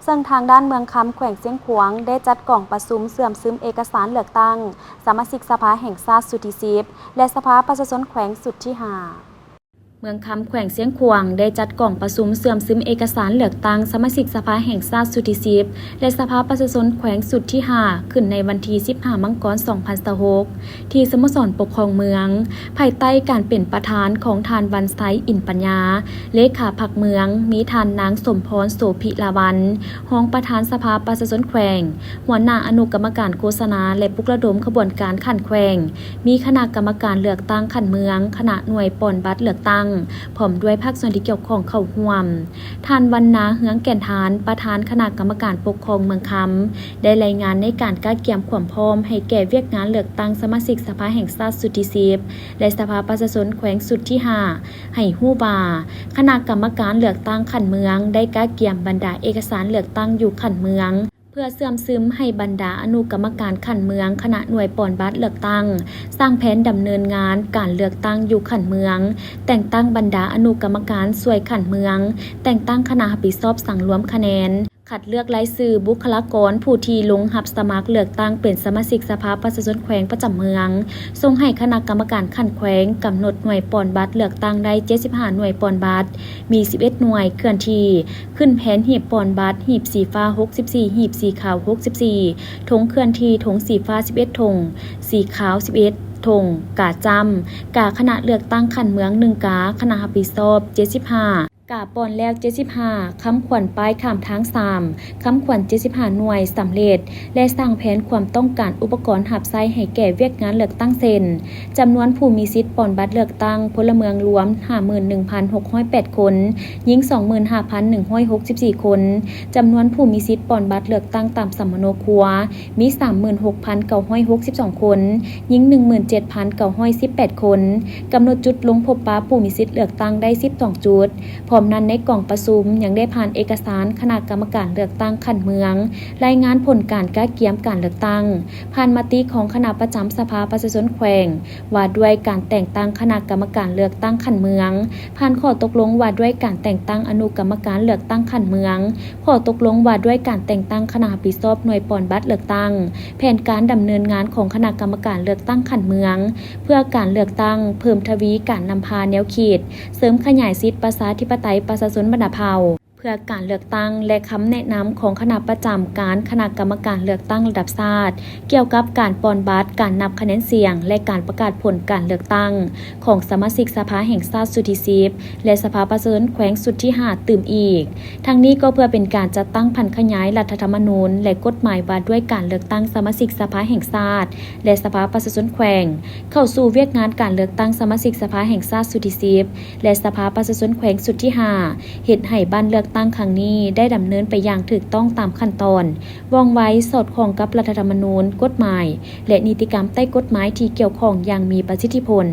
ເຊິ່ງທາງດ້ານເມືອງຄຳ ແຂວງຊຽງຂວາງ ໄດ້ຈັດກອງປະຊຸມເຊື່ອມຊຶມເອກະສານເລືອກຕັ້ງສະມາຊິກສະພາແຫ່ງຊາດຊຸດທີສິບ ແລະ ສະພາປະຊາຊົນແຂວງຊຸດທີຫ້າ. ເມືອງຄຳ ແຂວງຊຽງຂວາງ ໄດ້ຈັດກອງປະຊຸມເຊື່ອມຊຶມເອກະສານເລືອກຕັ້ງສະມາຊິກສະພາແຫ່ງຊາດຊຸດທີສິບ ແລະ ສະພາປະຊາຊົນແຂວງຊຸດທີຫ້າ ຂຶ້ນໃນວັນທີສິບຫ້າ ມັງກອນ ສອງພັນຊາວຫົກ ທີ່ສະໂມສອນປົກຄອງເມືອງ ພາຍໃຕ້ການເປັນປະທານຂອງທ່ານ ວັນໄຊ ອິນປັນຍາ ເລຂາພັກເມືອງ, ມີທ່ານນາງ ສົມພອນ ໂສພິລາວັນ ຮອງປະທານສະພາປະຊາຊົນແຂວງ, ຫົວໜ້າອະນຸກຳມະການໂຄສະນາ ແລະ ປຸກລະດົມຂະບວນການຂັ້ນແຂວງ, ມີຄະນະກຳມະການເລືອກຕັ້ງຂັ້ນເມືອງ, ຄະນະໜ່ວຍປ່ອນບັດເລືອກຕັ້ງ ພ້ອມດ້ວຍພາກສ່ວນທີ່ກ່ຽວຂ້ອງເຂົ້າຮ່ວມ. ທ່ານ ວັນນາ ເຮືອງແກ່ນທານ ປະທານຄະນະກຳມະການປົກຄອງເມືອງຄຳ ໄດ້ລາຍງານໃນການກະກຽມຄວາມພ້ອມໃຫ້ແກ່ວຽກງານເລືອກຕັ້ງສະມາຊິກສະພາແຫ່ງຊາດຊຸດທີສິບ ແລະ ສະພາປະຊາຊົນແຂວງຊຸດທີຫ້າ ໃຫ້ຮູ້ວ່າ ຄະນະກຳມະການເລືອກຕັ້ງຂັ້ນເມືອງໄດ້ກະກຽມບັນດາເອກະສານເລືອກຕັ້ງຢູ່ຂັ້ນເມືອງ ເພື່ອເຊື່ອມຊຶມໃຫ້ບັນດາອະນຸກຳມະການຂັ້ນເມືອງ, ຄະນະໜ່ວຍປ່ອນບັດເລືອກຕັ້ງ ສ້າງແຜນດຳເນີນງານການເລືອກຕັ້ງຢູ່ຂັ້ນເມືອງ, ແຕ່ງຕັ້ງບັນດາອະນຸກຳມະການສ່ວຍຂັ້ນເມືອງ, ແຕ່ງຕັ້ງຄະນະຮັບຜິດຊອບສັງລວມຄະແນນ, ຄັດເລືອກລາຍຊື່ບຸກຄະລາກອນຜູ້ທີ່ລົງຮັບສະໝັກເລືອກຕັ້ງເປັນສະມາຊິກສະພາປະຊາຊົນແຂວງປະຈຳເມືອງ, ສົ່ງໃຫ້ຄະນະກຳມະການຂັ້ນແຂວງກຳນົດໜ່ວຍປ່ອນບັດເລືອກຕັ້ງໄດ້ເຈັດສິບຫ້າໜ່ວຍປ່ອນບັດ, ມີສິບເອັດໜ່ວຍເຄື່ອນທີ່ ຂຶ້ນແຜນຮີບປ່ອນບັດ, ຮີບສີຟ້າຫົກສິບສີ່, ຮີບສີຂາວຫົກສິບສີ່, ຖົງເຄື່ອນທີ່, ຖົງສີຟ້າສິບເອັດຖົງ, ສີຂາວສິບເອັດຖົງ, ກາຈ້ຳ, ກາຄະນະເລືອກຕັ້ງຂັ້ນເມືອງໜຶ່ງກາ, ຄະນະຮັບຜິດຊອບເຈັດສິບຫ້າ, ກາປ່ອນແລ້ວເຈັດສິບຫ້າ, ຄຳຂວັນປ້າຍຂ້າມທາງສາມ, ຄຳຂວັນເຈັດສິບຫ້າໜ່ວຍສຳເລັດ ແລະ ສ້າງແຜນຄວາມຕ້ອງການອຸປະກອນຮັບໃຊ້ໃຫ້ແກ່ວຽກງານເລືອກຕັ້ງ ເຊັ່ນ ຈຳນວນຜູ້ມີສິດປ່ອນບັດເລືອກຕັ້ງພົນລະເມືອງລວມຫ້າໝື່ນໜຶ່ງພັນຫົກຮ້ອຍແປດຄົນ, ຍິງສອງໝື່ນຫ້າພັນໜຶ່ງຮ້ອຍຫົກສິບສີ່ຄົນ, ຈຳນວນຜູ້ມີສິດປ່ອນບັດເລືອກຕັ້ງຕາມສຳມະໂນຄົວມີສາມໝື່ນຫົກພັນເກົ້າຮ້ອຍຫົກສິບສອງຄົນ, ຍິງໜຶ່ງໝື່ນເຈັດພັນເກົ້າຮ້ອຍສິບແປດຄົນ, ກຳນົດຈຸດລົງພົບປະຜູ້ມີສິດເລືອກຕັ້ງໄດ້ສິບສອງຈຸດ. ພ້ອມນັ້ນໃນກອງປະຊຸມຍັງໄດ້ຜ່ານເອກະສານຄະນະກຳມະການເລືອກຕັ້ງຂັ້ນເມືອງ, ລາຍງານຜົນການກະກຽມການເລືອກຕັ້ງ, ຜ່ານມະຕິຂອງຄະນະປະຈຳສະພາປະຊາຊົນແຂວງ ວ່າດ້ວຍການແຕ່ງຕັ້ງຄະນະກຳມະການເລືອກຕັ້ງຂັ້ນເມືອງ, ຜ່ານຂໍ້ຕົກລົງວ່າດ້ວຍການແຕ່ງຕັ້ງອະນຸກຳມະການເລືອກຕັ້ງຂັ້ນເມືອງ, ຂໍ້ຕົກລົງວ່າດ້ວຍການແຕ່ງຕັ້ງຄະນະຮັບຜິດຊອບໜ່ວຍປ່ອນບັດເລືອກຕັ້ງ, ແຜນການດຳເນີນງານຂອງຄະນະກຳມະການເລືອກຕັ້ງຂັ້ນເມືອງ ເພື່ອການເລືອກຕັ້ງ, ເພີ່ມທະວີການນຳພາແນວຄິດ, ເສີມຂະຫຍາຍສິດປະຊາທິປະໄຕປະຊາຊົນບັນດາເຜົ່າ ເພື່ອການເລືອກຕັ້ງ ແລະ ຄຳແນະນຳຂອງຄະນະປະຈຳການຄະນະກຳມະການເລືອກຕັ້ງລະດັບຊາດ ກ່ຽວກັບການປ່ອນບັດ, ການນັບຄະແນນສຽງ ແລະ ການປະກາດຜົນການເລືອກຕັ້ງຂອງສະມາຊິກສະພາແຫ່ງຊາດຊຸດທີສິບ ແລະ ສະພາປະຊາຊົນແຂວງຊຸດທີຫ້າຕື່ມອີກ. ທັງນີ້ກໍເພື່ອເປັນການຈັດຕັ້ງຜັນຂະຫຍາຍລັດຖະທຳມະນູນ ແລະ ກົດໝາຍວ່າດ້ວຍການເລືອກຕັ້ງສະມາຊິກສະພາແຫ່ງຊາດ ແລະ ສະພາປະຊາຊົນແຂວງ ເຂົ້າສູ່ວຽກງານການເລືອກຕັ້ງສະມາຊິກສະພາແຫ່ງຊາດຊຸດທີສິບ ແລະ ສະພາປະຊາຊົນແຂວງຊຸດທີຫ້າ ເຮັດໃຫ້ບັດເລືອກຕັ້ງຄັ້ງນີ້ໄດ້ດຳເນີນໄປຢ່າງຖືກຕ້ອງຕາມຂັ້ນຕອນ, ວ່ອງໄວ, ສອດຄ່ອງກັບລັດຖະທຳມະນູນ, ກົດໝາຍ ແລະ ນິຕິກຳໃຕ້ກົດໝາຍທີ່ກ່ຽວຂ້ອງຢ່າງມີປະສິດທິຜົນ.